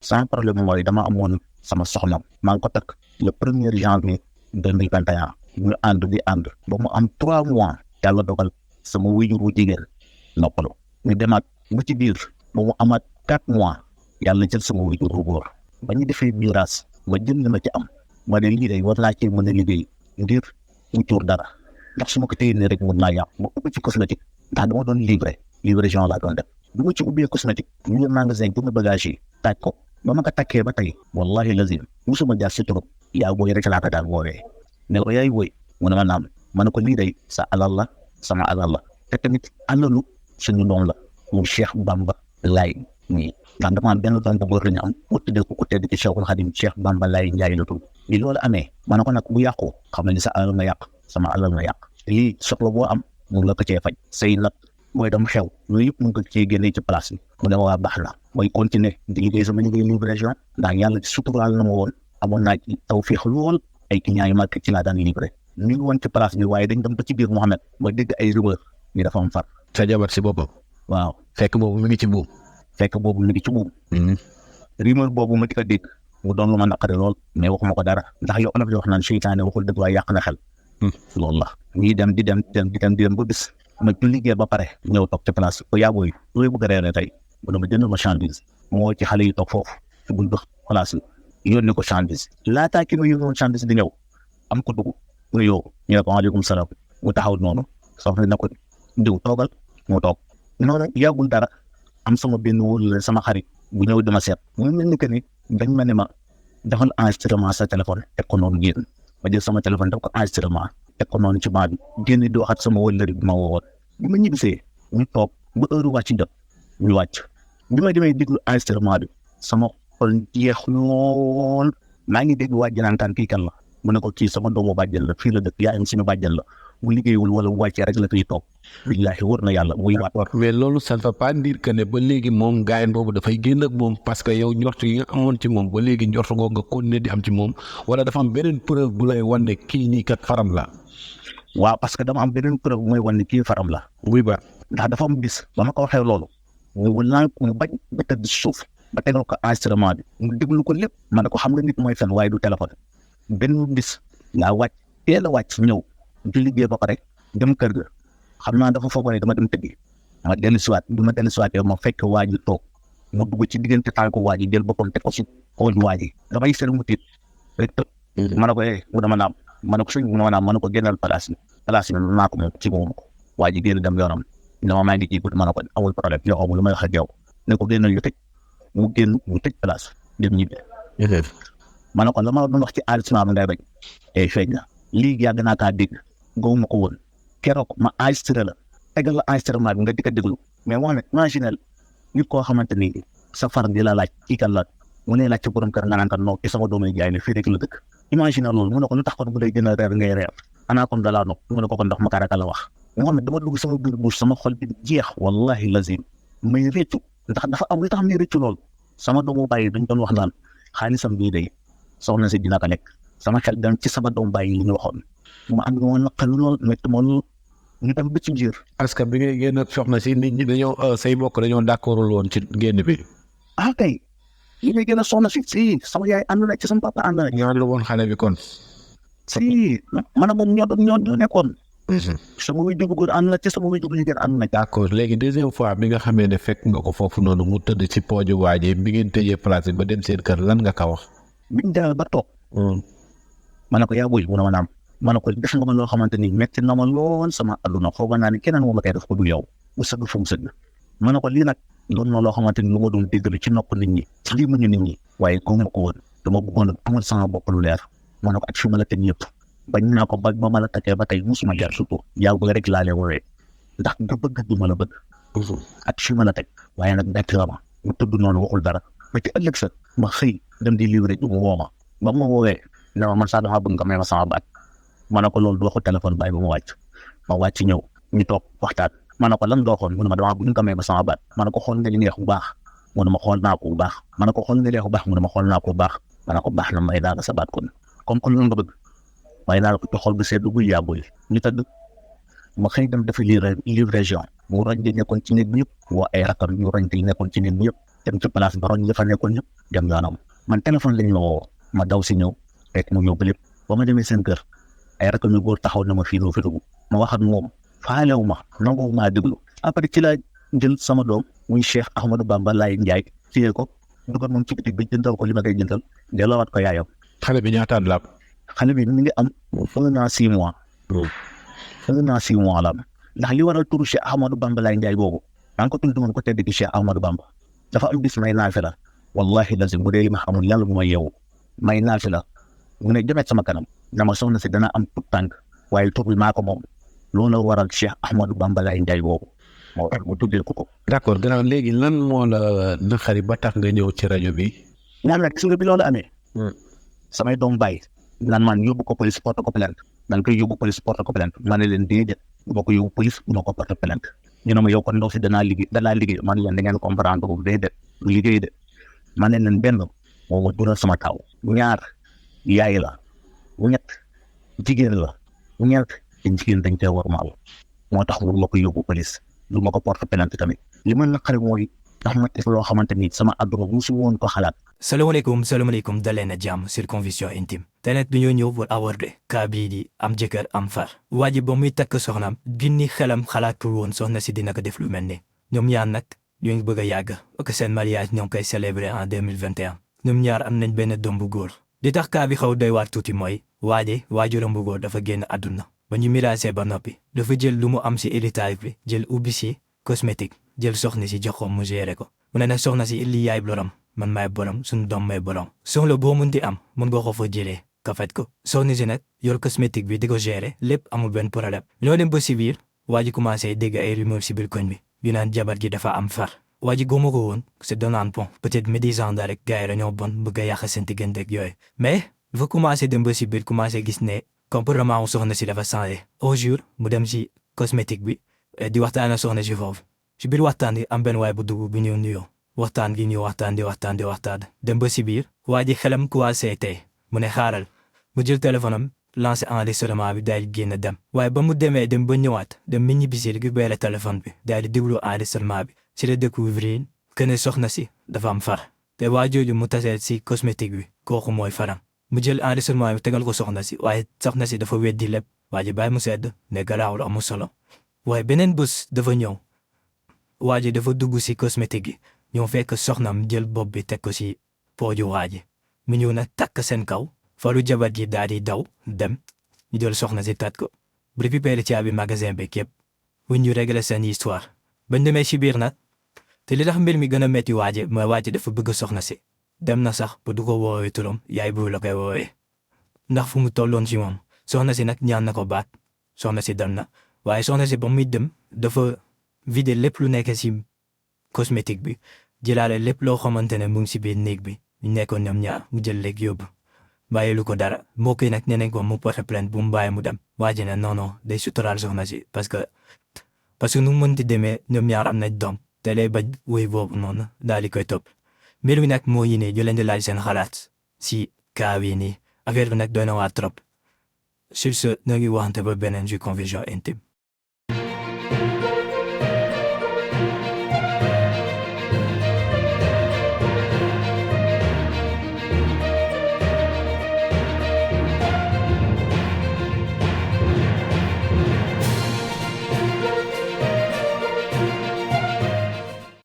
sans problème mooy dama amoon sama soxna maa ngi ko takk le 1er janvier 2021 ñu ànd di ànd ba mu am 3 mois yàlla dogal sama wéyjur wu jigéen noppalu ñu demaat ba ci biir ba mu amaat 4 mois yàlla jël sama wéyjur wu góor ba ñu defee miraas ma jël ma ci am ma ne lii day war naa cee mën a liggéey ngir mu tuur dara ndax su ma ko téye nii rek mun naa yàq ma ubbi ci cosmétique ndax dama doon livraison laa doon def bu ma ci ubbee cosmétique ñu magasin bu ma bagage yi taaj ko ba ma ko takkee ba tey wallahi lazim musuma jaar si trop yaa booy rek laa ko daan woowee ne ko yaay booy mu ne ma naam ma ne ko lii day sa alal la sama alal la te tamit alalu suñu doom la mu Cheikh Bamba Laye nii ndax dama am benn doom bu góor la ñu am mu tuddee ko ku tedd ci Cheikhul Khadim Cheikh Bamba Laye Ndiaye la tudd li loolu amee ma ne ko nag bu yàqu xam ne ni sa alal nga yàq sama alal nga yàq lii soxla boo am mu la ko cee faj say nag mooy dama xew loolu yëpp mu ngi ko cee génnee ci place bi mu ne waa baax na mooy continuer di liggéey sama liggéey livraison ndax yàlla ci suturaal na ma woon amoon naa ci tawfiix lool ay clients yu mag ci laa daan livré ñu ngi woon ci place bi waaye dañ dem ba ci biir Mouhamed ma dégg ay rumeur ñu dafa am far sa jabar si boppam waaw fekk boobu mi ngi ci buum rumeur boobu ma di ko dégg mu doon lu ma naqari lool mais waxuma ko dara ndax yow olof di wax naan seytaane waxul dëgg waaye yàq na xel loolu la ñuy dem di dem ba bis ma ñu liggéey ba pare ñëw toog ci place ko yaa booy looy bëgg a reere tey mu ne ma jënd ma chandise moo ci xale yi toog foofu ci buntu place bi yónni ko chandise laataa ki ma yónnoon chandise di ñëw am ko dugg mu yow ñu ne ko waaleykum salaam mu taxaw noonu soxna na ko diw toogal mu toog noonu yàggul dara am sama benn wóolu sama xarit bu ñëw dama seet mu mel ni que ni dañ ma ne ma defal enregistrement sa téléphone teg ko noonu génn ma jël sama téléphone def ko enregistrement teg ko noonu ci baa bi génn di waxat sama wëllëri bi ma woowoon bi ma ñibbisee ñu toog ba heure wàcc jot ñu wàcc bi ma demee déglu enregistrement bi sama xol jeex lool maa ngi dégg waa jënaantaan kii kan la mu ne ko kii sama doomu bàjjen la fii la dëkk yaayam suñu bàjjen la bu liggéeyul wala bu wàccee rek la fiy toog billaahi wër na yàlla muy waat mais loolu ça ne veut pas dire que ne ba léegi moom gaayen boobu dafay génn ak moom parce que yow njort yi nga amoon ci moom ba léegi njort ngoo nga continuer di am ci moom wala dafa am beneen preuve bu lay wan ne kii nii kat faram la waaw parce que dama am beneen preuve bu may wan ne kii faram la oui ba ndax dafa am bis ba ma ko waxee loolu mu bañ ba tëdd suuf ba tegal ko enregistrement bi mu déglu ko lépp ma ne ko xam nga nit mooy fen waaye du téléphone benn bis laa wàcc teel a wàcc ñëw di liggéey ba pare dem kër ga xam naa dafa foog ne dama dem tëggi ma dellu siwaat bi ma dellu siwaatee ma fekk waa ji toog mu dugg ci diggante tànk waa ji jël boppam teg ko si xool waa ji damay seetlu mu tiit rek tëb ma ne ko mu dama naam ma ne ko sëñ bi ma naam ma ne ko génnal place bi naa ko moom ci moom ko waa ji génn dem yoonam ne ma maa ngi ji ma ne ko amul problème yow amul lu may wax ak yow ne ko génnal ñu tëj mu génn ñu tëj place dem ñibbi ma ne ko la ma doon wax ci enregistrement bi ngay bañ feeñ na lii yàgg naa kaa dégg gawuma ko woon keroog ma enregistré la tegal la enregistrement bi nga di ko déglu mais moo ne imaginel nit koo xamante ni sa far di la laaj kii kan la mu ne laaj ci borom kër nga naan kan non ci sama doom yi jaay ne fii rek la dëkk imaginer loolu mu ne ko lu tax kon bu lay gën a reer ngay reer anaa kon dalaa nopp mu ne ko kon ndax ma karaka la wax moo xam ne dama dugg sama biir bouche sama xol bi jeex wallahi lazim may réccu ndax dafa am lu tax may réccu loolu sama doomu bàyyi dañ doon wax naan xaalisam bii day soxna si dina ko lekk sama xel dem ci sama doomu bàyyi li ñu waxoon ma am ma naqari lool métti ma lool ñu dem ba ci biir. parce que bi ngay génn ak soxna si nit ñi dañoo say mbokk dañoo d'accordul woon ci génn bi. ah kay li ngay génn soxna si sama yaay ànd na ci sama papa ànd na. ñoo la woon xale bi kon. si man moom ñoo nekkoon. sama wéy jubu góor ànd na ci sama wéy jubu jigéen ànd na. d'accord léegi deuxième fois bi nga xamee ne fekk nga ko foofu noonu mu tëdd ci pooju waaje bi ngeen tëjee place bi ba dem seen kër lan nga ko wax. biñ demee ba toog. ma ne ko yaa booy mu ne ma naam ma ne ko def nga ma loo xamante ni metti na ma lool sama àdduna foog naa ne keneen moo ma koy def ko du yow mu sëgg fu mu sëgg ma ne ko lii nag doon na loo xamante ni lu ma doon dégg ci nopp nit ñi ci lii mu ñu nit ñi waaye gëmuma ko woon dama bëggoon amal sama bopp lu leer ma ne ko ak fi ma la teg yëpp bañ naa ko ba ma la takkee ba tey musuma jaar surtout yaa bëgg rek laa leen woowee ndax nga bëgg du ma la bëgg ak fi ma la teg waaye nag bett la ma mu tudd noonu waxul dara ba ci ëllëg sa ma xëy dem di livrer du mu woo ma ba ma woowee ne ma man sax dama bëgg nga may ma sama baat ma ne ko loolu du waxu téléphone bàyyi ba ma wàcc ñëw ñu toog waxtaan ma ne ko lan nga waxoon mu ne ma dama bëgg nga may ma sama baat ma ne ko xool nga li neex bu baax mu ne ma xool naa ko bu baax ma ne ko xool nga li neex bu baax mu ne ma xool naa ko bu baax ma ne ko baax na may daal sa baat kon comme kon lan nga bëgg waaye daal ko ci xol bu sedd bu yàggul ñu tëdd ma xëy dem dafa livraison mu roñ di nekkoon ci nit bi yëpp woo ay rakam ñu roñ di nekkoon ci nit bi yëpp dem ci place ba ñu fa nekkoon ñëpp dem yoonam man téléphone lañ ma woo ma daw si ñëw fekk mu yóbbu lépp ba ma demee seen kër ay rakk ñu góor taxaw na ma fii loo fi dugg ma wax ak moom faalewu ma nangu maa déglu après ci laa jël sama doom muy Cheikh Ahmadou Bamba Laye Ndiaye téye ko dugal moom ci bitig bi jëndal ko li ma koy jëndal delloowaat ko yaayam. xale bi ñaataat la am. xale bi mi ngi am 1 an 6 mois. 1 an 6 mois la am ndax li waral turu Cheikh Ahmadou Bamba Laye Ndiaye boobu maa ngi ko tudd woon ko tedd gi Cheikh Ahmadou Bamba dafa am bis may naafila wallahi lazim bu dee li ma xamul yàlla bu ma yeewu may naafila mu ne jëmet sama kanam dama soxna si dana am tout tànk waaye tur bi maa ko moom loolu la waral Cheikh Ahmadou Bamba Laye Ndiaye boobu moo tax mu tuddee ko. d'accord gannaaw léegi lan moo la naqari ba tax nga ñëw ci rajo bi. ñaan nag gis nga bi loolu amee. samay doom bàyyi naan man yóbbu ko police porte ko plainte dañ koy yóbbu police porte ko plainte ma ne leen déedéet bu ma ko yóbbu police bu ma ko porte plainte ñu ne ma yow kon ndaw si danaa liggéey man leen da ngeen comprendre ko déedéet du liggéey de ma ne leen benn moo ma dural sama taw ñaar yaay la ñett jigéen la ñeent te jigéen dañ koy wormaal moo tax lu ma ko yóbbu police lu ma ko porte plainte tamit li ma naqari mooy ndax ma def loo xamante ni sama àdduna musu woon ko xalaat. salaamaaleykum dalee na jàmm Circonvision Intime tey nag dañoo ñëw pour aborder cas bii di am jëkkër am far waa ji ba muy takk soxnaam binni xelam xalaatul woon soxna si dina ko def lu mel ni ñoom ñaar nag ñu ngi bëgg a yàgg ak seen mariage ñoo ngi koy célébrer en 2021 ñoom ñaar am nañ benn doom bu góor di tax cas bi xaw doy waar tuuti mooy waa ji waajuram bu góor dafa génn àdduna ba ñu miraasee ba noppi dafa jël lu mu am si héritage bi jël ubbi si cosmétique jël soxna si jox ko mu géré ko mu ne nag soxna si illi yaay borom man maay borom suñu doom may borom soxla boo mun di am mun nga ko fa jëlee ka faj ko soxna si nag yor cosmétique bi di ko gérer lépp amul benn problème ñoo dem ba si biir waa ji commencé dégg ay rumeur si biir koñ bi yu naan jabar gi dafa am far waa ji góoma ko woon c'est donaan pont peut-être médisant da rek gars yi dañoo bon bëgg a yàq seen diggante ak yooyu mais dafa commencé dem ba si biir commencé gis ne comportement wu soxna si dafa changé au jour mu dem si cosmétique bi di waxtaan ak soxna si foofu si biir waxtaan yi am benn waay bu dugg bi ñëw nuyoo waxtaan gi ñu waxtaan dem ba si biir waa ji xelam commencé tey mu ne xaaral mu jël téléphone am lancé enregistrement bi daal di génn dem waaye ba mu demee dem ba ñëwaat dem mi ñibbisi récupéré téléphone bi daal di déglu enregistrement bi si la découvrir que ne soxna si dafa am far te waa jooju mu tasee si cosmétique bi kooku mooy faram mu jël enregistrement bi tegal ko soxna si waaye soxna si dafa weddi lépp waa ji bàyyi mu sedd ne garaawul amul solo waaye beneen bés dafa ñëw waa ji dafa dugg si cosmétique gi ñoo fekk soxnam jël bopp bi teg ko si pooju waa ji mu ñëw nag takk seen kaw faru jabar ji daal di daw dem ñu jël soxna si tat ko bu récupéré caabi magasin bi képp wu ñu réglé seen histoire bañ demee si biir nag te li tax mbir mi gën a métti waa ji mooy waa ji dafa bëgg soxna si dem na sax ba du ko woowee turam yaay bu la koy woowee ndax fu mu tolloon si moom soxna si nag ñaan na ko baat soxna si dem na waaye soxna si ba muy dem dafa vider lépp lu nekk si cosmétique bi jëlaale lépp loo xamante ne mu ngi si biir néeg bi ñu nekkoon ñoom ñaar mu jël léegi yóbbu bàyyi lu ko dara mbokk yi nag nee nañ ko mu porte plainte bu mu bàyyi mu dem waa ji ne non day suturaal soxna si parce que nu mu mënti demee ñoom ñaar am nañ doom te lay bañ woy boobu noonu daal di koy topp mbir mi nag moo yi ne ñu leen di laaj seen xalaat si cas wi nii affaire bi nag doy na waa trop sur ce ñoo ngi waxante ba beneen Circonvision Intime